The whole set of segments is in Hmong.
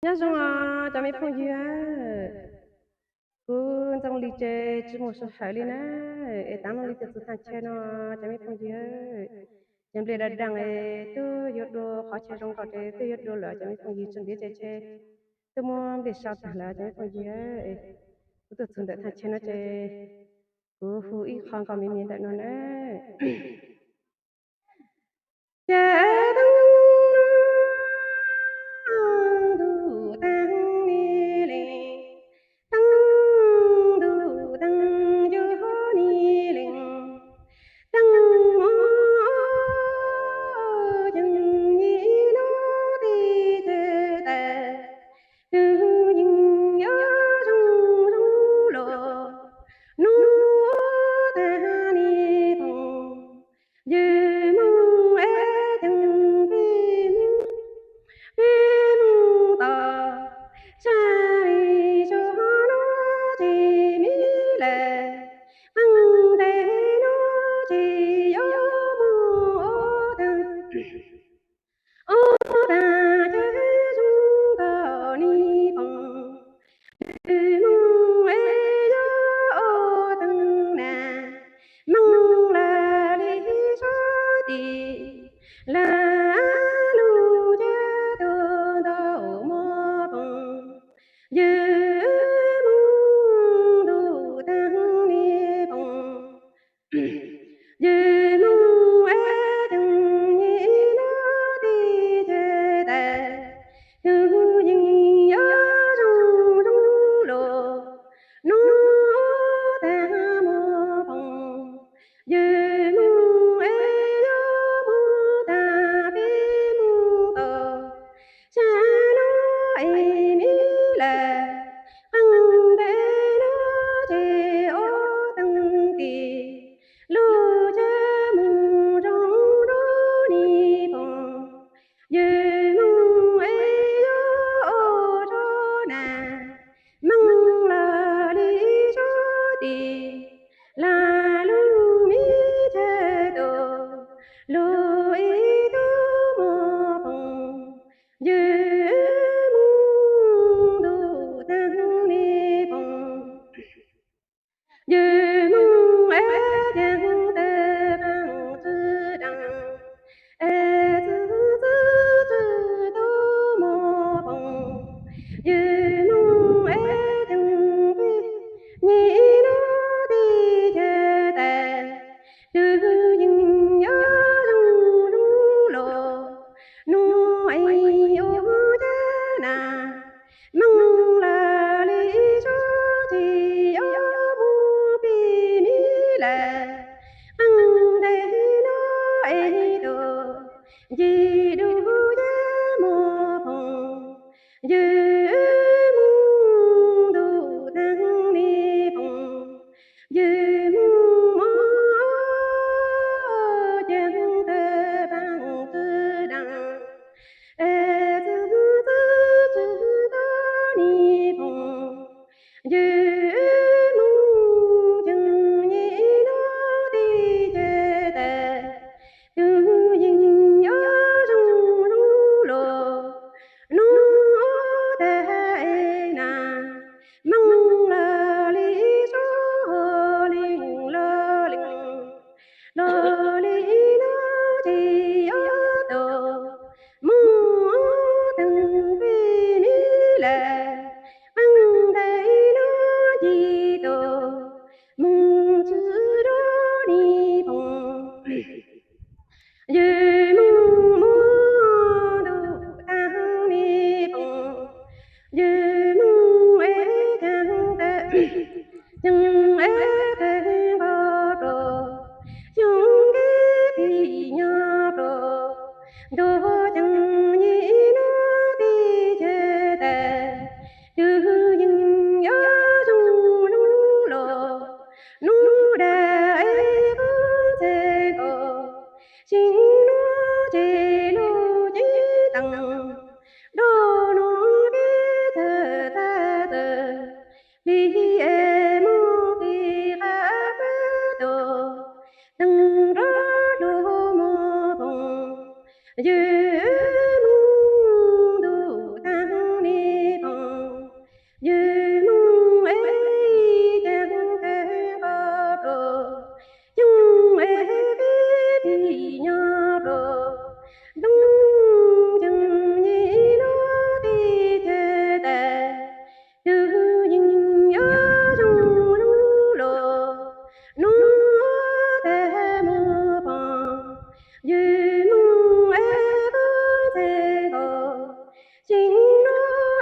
Nyob zoo os cov me phooj ywg, kuv Ntxooj Lis ces tsis mus sij hawm li na, es tav no li tus txug thaaj chaw no, cov me phooj ywg, ces nplej daj daj es twb yuav dua qhov chaw zoo nkaus ces twb yuav dua lawm cov me phooj ywg, tsis ntiav ces twb muab nplej sau tag lawm cov me phooj ywg. Kuv tuaj txug ntawm thaaj chaw no ces kuv hu ib qho nkaus me me ntawm no na. Ces teeb ntuj teeb ni lees, teeb ntuj teeb yuj ni lees, teeb ceeb nyi lub teb chaws tawm, twb yeej yuav zoo zoo los, hnub tag ni phoom, yus mus es ceeb peb mus, peb mus tom, sab li zog no tsis mi lawm, qee ntes no tsis yuav mus ua tag, ua tag ces zoo nkaus ni phoom, yus mus es yuav ua tag na, meej lawm li sab tim, lam lug ces tuaj ntau muaj phoom, yus mus ntuj tag ni phoom, yus mus es ceeb nyi lub teb chaws tawm, twb yeej yuav zoo zoo los, hnub tag muaj phoom, yus mus es yuav mus tag peb mus tom, sab no es mi lawm, qee ntes no ces ua tag tim, lug ces mus zoo zoo ni phoom, yus mus es yuav ua rau na, meej lawm li sab tim, lam lug mi chaw tuaj, lug ib tug muaj phoom, yus mus ntuj tag ni phoom, yus mus es ceeb tawg paab txwg dlaag, es txwg txwg txwg tug muaj phoom, yus mus es ceeb peb nyi lub teb chaws tawm, twb yeej yuav zoo zoo los, hnub es yuav ces na, meej lawm li sab tsis yuav mus peb mi lawm, qee ntes no es tuaj, nce dub ces muaj phoom, yus mus ntuj tag ni phoom, yus mus mob ceeb tawg paab txwg dlaag, es txwg txwg txwg tag ni phoom, yus mus ceeb nyi lub teb chaws tawm, twb yeej yuav zoo zoo los, hnub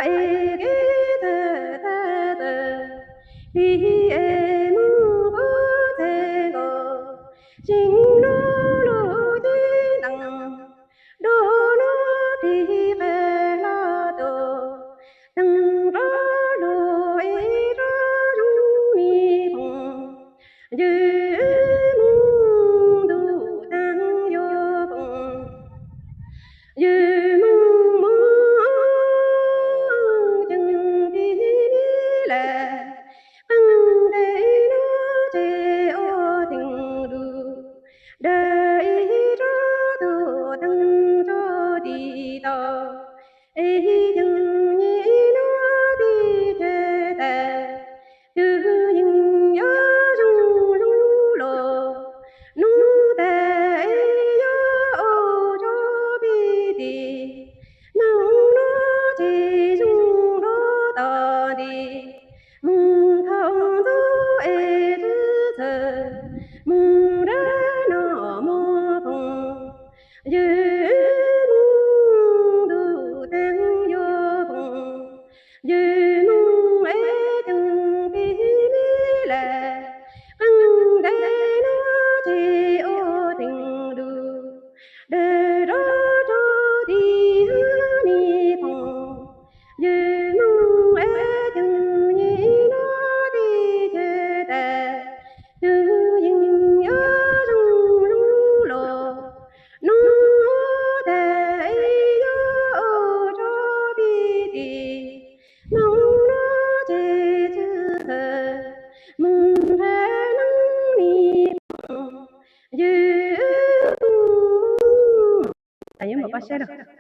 es kev txawj tag txawj, lig es mus pub txhais nkaus, tsis hnub lub cev ntees, nruab hnub plig qe hlo tus, teem rov lug ib rov zoo li phoom, ywg moog ntuj taag yuav phoom, ywg moog moog ceem pig mi lawm, qeej ntes nuav ces ua theem lug, dawm ib rov tug teeg tso tis tau, es ceem nyem nuav tig chaw tas, twg yeej yuav zoo zoo los, nub tas es yuav ua rua pig tis, moog nuav ces zoo dlua tog nti, moog thaum ntxuv es txwv txhawm, moog nrab noj muag phoom, ywg moog ntuj taag yuav phoom, ywg moog es ceem pig mi lawm, qeej ntes nuav ces ua theem lug, dawm rov tso tis hab ni phoom, ywg moog es ceem nyem nuav tig chaw tas, twg yeej yuav zoo zoo los, nub tas es yuav ua rua pig tis, moog nuav ces txwv txhawm, moog nrab noj ni phoom, ywg moog, tas yuav npam pab saib lawm.